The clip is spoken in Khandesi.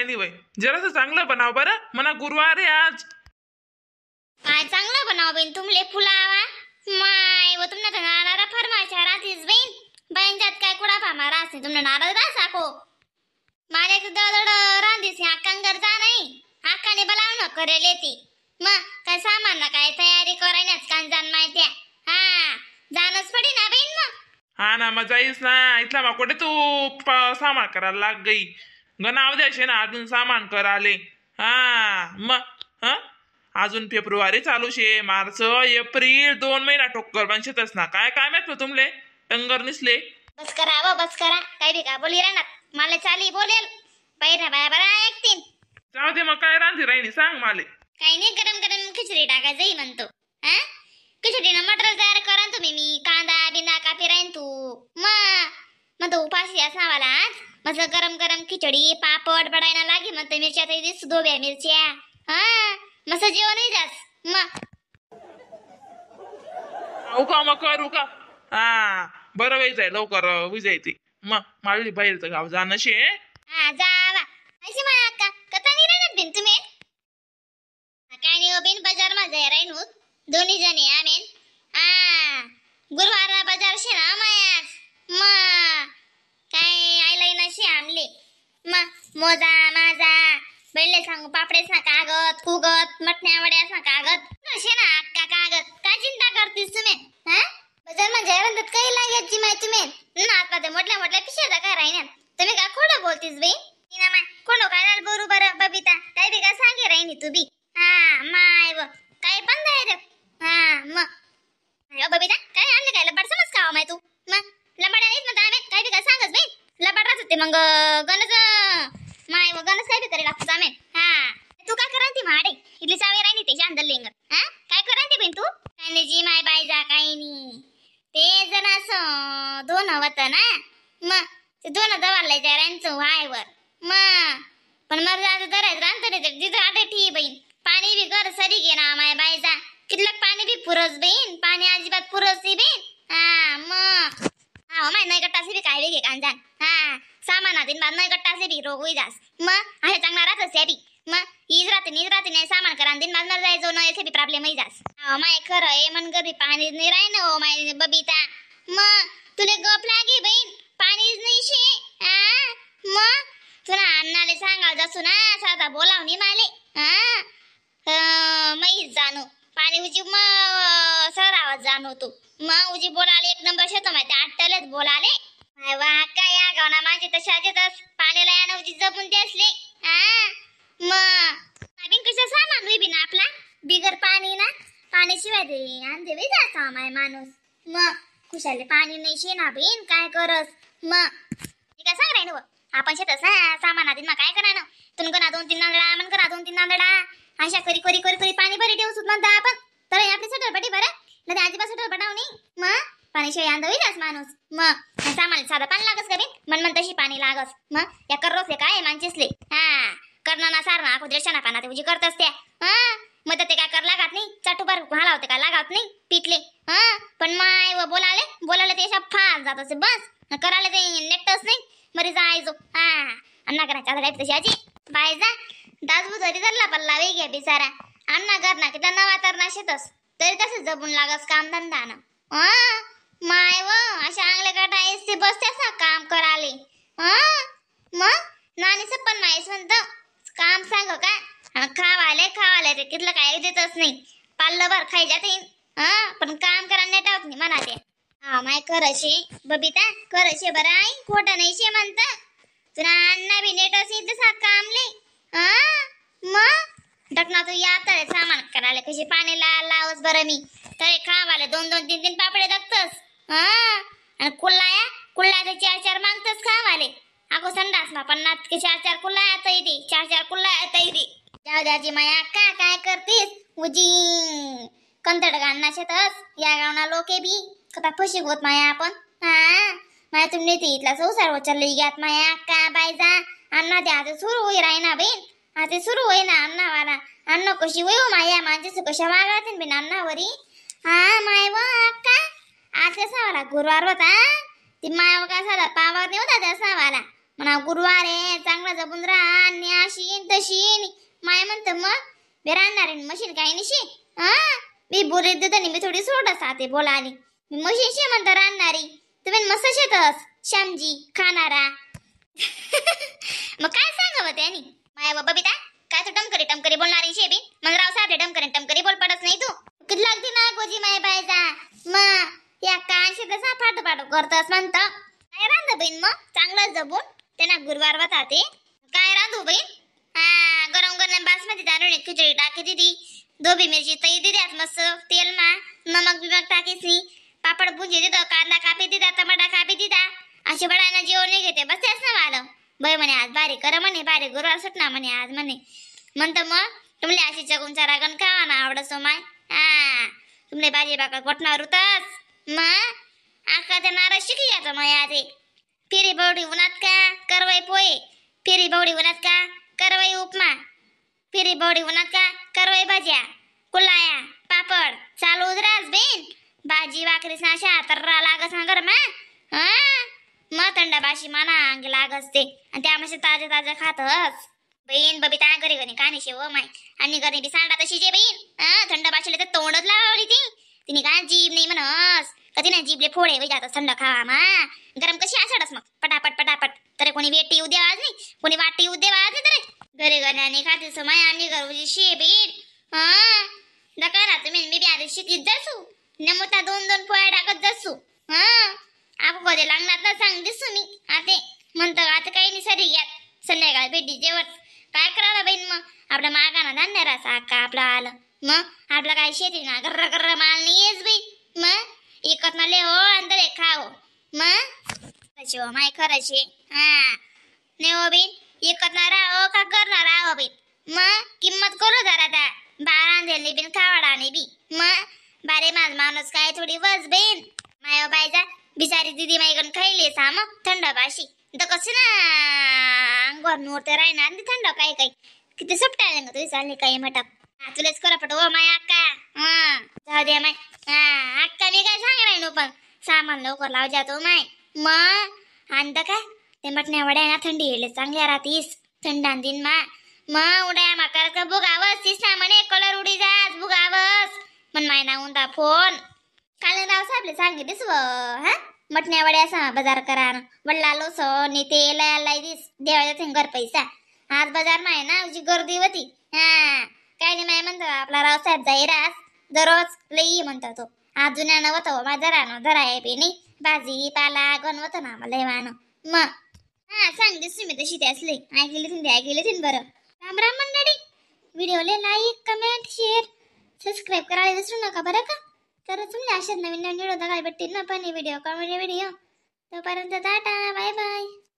राहिली वय. जरासं चांगलं बनाव बरं, मना गुरुवार आहे आज. काय चांगलं बनाव बहीण तुमले फुलावा माय व तुमना तर नारारा फरमाशा राहतीस बहीण. बहीण जात काय कुडा फामा राहते तुमना नाराज राह साको. मला एक दळदळ रांधीस अक्कांगर जा नाही अक्काने बोलावणं करेल ती. मग काय सामान ना काय तयारी करायनाच कान जाण माहित्या. हा जाणच पडी ना बहीण मग. हा ना मग जाईस ना इथला मग कुठे तू सामान करायला लाग गई गणाव द्यायचे ना अजून सामान कराले. हा मग हा अजून फेब्रुवारी चालू शे, मार्च एप्रिल 2 महिना ठोक्कर बनशेतच ना. काय काय माहित मग तुमले टंगर निसले. बस करा व बस करा, काय बी का बोली राहणार मला चाली बोलेल बाहेर बाया बरा ऐकतीन. जाऊ दे मग काय रांधी राहिनी सांग माले. काही नाही गरम गरम खिचडी टाकायचंही म्हणतो. हा खिचडीनं मटर तयार करा तुम्ही, मी कांदा बिंदा कापी राहीन तू. मग मग तो उपाशी असावाला आज मस्त गरम गरम खिचडी पापड बडायला लागे म्हणतो. मिरच्या तरी दिसू दोब्या मिरच्या. हा मस्त जेवणही जास मग. उका मग करू का. हा बरं वेळ आहे लवकर विजायची मग माळली बाहेरचं गाव जाणं शे. हा जावा अशी म्हणा अक्का कथा नाही राहणार बिन तुम्ही. काय नाही हो बिन बाजार मा जाय राहीन होत दोन्ही जणी आमेन. हा गुरुवार बाजार शे ना मायास मग काय आईला नशी आमले मग मोजा माझा बैले सांगू पापडेस ना कागद कुगत मटण्या वड्यास ना कागद असे ना अक्का कागद काय चिंता करतीस तुम्ही. हा बाजार मा जाय राहतात काही लागायची माय तुम्ही ना आता मोठल्या मोठ्या पिशा काय राहिना तुम्ही का खोटं बोलतीस बाई. ना माय खोटं काय बरोबर बबिता काय बी का सांगे राहिनी तू बी. हा माय व काय पण जाय रे. हा मग बबिता काय आणले काय लबाड समज का माय तू. मग लबाड नाहीच म्हणता आम्ही काय बी काय सांगच बाई. लबाड राहत होते मग गणज माय व गणज काय बी करे लागतो आम्ही. हा तू काय करान ती माडे इथली चावी राहिनी ते शांत लिंग. हा काय करान ती बहीण तू. काय नाही जी माय बाई जा काही नाही ते जरा असं दोन होतं ना मग ते दोन दवाला राहायचं वायवर मग पण मग आता धरायचं राहतं नाही तिथं आठे ठी बहीण. पाणी बी कर सरी घे ना माय बाईचा कितलं पाणी बी पुरस बहीण पाणी अजिबात पुरस नाही बहीण. हा मग हा माय नाही गट्टासे बी काय बी घे कांजान. हा सामानात बाद नाही गट्टासे बी रोग होई जास मग अशा चांगला राहतस या बी मग ईज राहते नीज राहते नाही सामान करा दिन माझ जायचो ना याचे बी प्रॉब्लेम होई जास. हा माय खरं आहे मन घरी पाणी नाही राही ना हो माय बबिता मग तुला गप लागे बहीण पाणीच नाही शे. हा मग तुला अण्णाले सांगाल जसू ना साधा बोलावणी माले. हा मैच जाणू पाणी उजी मग सरावात जाणू तू मग उजी बोलाले एक नंबर शेतो माहिती आठलेच बोलाले. वा काय या गावना माझे तशा तस पाण्याला या उजी जपून ते असले. हा मग बिन कसं सामान होई बिना आपला बिगर पाणी ना पाण्याशिवाय ते आणते बी जाता माय माणूस मग खुशाले पाणी नाही शे ना बिन काय करस मग. काय सांग राही ना आपण शेतस सामानात मग काय करा ना तुन करा 2-3 नांदडा मन करा 2-3 नांदडा अशा करी करी करी करी पाणी भरी ठेवू म्हणता आपण तर आपली सटरपटी बरं नाही अजिबात सटर पटाव नाही मग पाण्याशिवाय अंध जास माणूस मग सामान साधं पाणी लागस का बिन मन मन तशी पाणी लागस मग या कर्रोसले काय माणसेसले. हा करणं ना सार ना अगोदर पाना ते उजी करतस त्या. हा मग ते काय कर लागत नाही चाटूबार घालावते काय लागत नाही पिटले. हा पण माय व बोलाले बोलाले ते अशा फार जात असे बस करायला ते नेटच नाही मरी जायचो. हा अण्णा करायचा काय तशी आजी बाय जा दासबू जरी धरला पल्ला वे घ्या बिचारा अण्णा कर ना किती नवा तर ना शेतस तरी तसं जपून लागस काम धंदा ना. हा माय व अशा अंगले काटा एसटी बसतेस ना काम कराले. हा मग नानीचं पण माहीस म्हणतं काम सांग का खावाले खावाले ते कितलं काय देतच नाही पाल्लं भर खायच्या ते. हा पण काम करा नेटावत नाही म्हणा ते. हा माय खरं बबिता खरं बरं आई खोटं नाही शे म्हणत तुला अण्णा बी नेट असेल तसा कामले. हा मग डकना तू या तर सामान करायला कशी पाणी लावस बरं मी तरी खावाले 2-2 3-3 पापडे दगतस. हा आणि कुल्लाया कुल्ला 4-4 मागतस खावाले अगो संडास मा 50 के 4-4 कुल्ला आता इथे 4-4 कुल्ला आता इथे. जाऊ द्याची माया का काय करतीस उजी कंतड गाणं शेतस या गावना लोके बी कथा फशी होत माया आपण. हा माया तुम्ही ते इथला संसार उचलली ग्यात माया का बायजा अण्णा ते आता सुरू होई राहीना बहीण आता सुरू होईना अण्णावाला अण्णा कशी होई माया माणसे कशा वागावते बिन अण्णावरी. हा माय व अक्का आज कसा वाला गुरुवार होता ती माया कसा पावावर नाही होता त्यासा वाला म्हणा गुरुवार आहे, चांगला जपून राहा आणि अशी येईन तशी येईन. माय म्हणतं मग बे राहणार मशीन काही निशी. हा मी बोलत देतो मी थोडी सोड साते बोला आली मी मशीन शे म्हणतं राहणारी तुम्ही मस्त शेतस श्यामजी खाणारा. मग काय सांगावं त्यानी माया बाबा बिता काय तू टमकरी टमकरी बोलणारी शे बी मग राव साहेब टमकरी टमकरी बोल पडत नाही तू किती लागती ना गोजी माय बायचा मग या कांशी तसा फाटू फाटू करतस म्हणतं. काय रांधू बहीण मग चांगलं जपून त्यांना गुरुवार होता ते काय रांधू बहीण. हा गरम गरम बासमती तांदूळ खिचडी टाकी दिदी दोबी मिरची तई दिल्यात मस्त तेल मा नमक बिमक टाकीस पापड भुंजे दिदं कांदा कापी दिदा टमाटा कापी दिदा असे बडाना जेवण घेते बस त्याच ना आलं बाई म्हणे आज बारी कर म्हणे बारी गुरुवार सुटना म्हणे आज म्हणे म्हणतं मग तुमले अशी जगूनचा रागण खावा ना आवडसो माय. हा तुमले भाजी भाकर कोटणार होतास मग आका त्या नारळ शिकली आता मग आधी फिरी बावडी उन्हात का करवाई पोहे फिरी बावडी उन्हात का करवाई उपमा फिरी बावडी उन्हात का करवाई भाज्या कुलाया पापड चालू उजरास बेन भाजी भाकरी अशा तर्रा लागस ना मा. हा मग थंड बाशी माना अंग लागस ते आणि त्या मशी ताजे ताजे खातस बहीण बबिता घरी घरी कानी शेव माय आणि घरी बी सांडा तशी जे बहीण. हा थंड बाशीला तर तोंडच लावली ती तिने काय जीभ नाही म्हणस का तिने जीभले फोडे वै जात थंड खावा मा गरम कशी आसाडस मग पटापट पटापट तरी कोणी वेटी येऊ द्यावाज नाही कोणी वाटी येऊ द्यावाज नाही तरी घरी घरी आणि खाते माय आम्ही घर शे बहीण. हा नका ना तुम्ही मी बी आधी शिकीत जासू नमोता दोन दोन पोळ्या टाकत जासू. हा आपको कधी लागणार ना सांग दिसू मी आते म्हणतं आता काही नाही सरी घ्यात संध्याकाळी भेटी जेवण काय करायला बहीण मग आपल्या मागाना धान्य रासा का आपलं आलं मग आपलं काय शेती ना गर्र गर्र माल नाही येस बाई मग एकत ना ले हो अंतर खाओ मग हो माय खरंच. हा नाही हो बहीण एकत ना राहो का करणार राहो बहीण मग किंमत करू जरा त्या बारा दिली बिन खावाडा नाही बी मग बारे माझ माणूस काय थोडी बस बहीण माय बायजा बिचारी दिदी माईकडून खाईले सा मग थंड बाशी तर कसं ना अंगावर नोर राहणार आणि थंड काही काही किती सुट्ट्या आल्या तुझी चालली काही मटक. हा तुलाच करा पट ओ my अक्का. हा जाऊ दे माय. हा अक्का मी काय सांगणार नो पण सामान लवकर लाव जातो माय मग आणतं काय ते मटण्या वड्या ना थंडी येले चांगल्या राहतीस थंड आणतीन मा मग उड्या माकार का बुगावस तीस ना म्हणे कलर उडी जास बुगावस पण माय ना उंदा फोन काल राव साहेबले सांगितलीस व हा मटण्या वड्या असा बाजार करा वडला लोस नि तेल दिस देवाच्या घर पैसा आज बाजार माय ना तुझी गर्दी होती. हा काय नाही माय म्हणतो आपला रावसाहेब जाईरास दररोज लई म्हणतो तो आज जुन्या नव्हतं माझा रानो धरा आहे बी नाही भाजी पाला गणवत ना मला वानो मग. हा सांगतेस तुम्ही तशी ते असले ऐकले ते ऐकले बरं. राम राम मंडळी व्हिडिओला like comment share subscribe करायला विसरू नका बरं का. तर तुम्हाला अशाच नवीन नवीन व्हिडिओ बघायला भेटतील ना पण video comedy video. तोपर्यंत tata bye bye.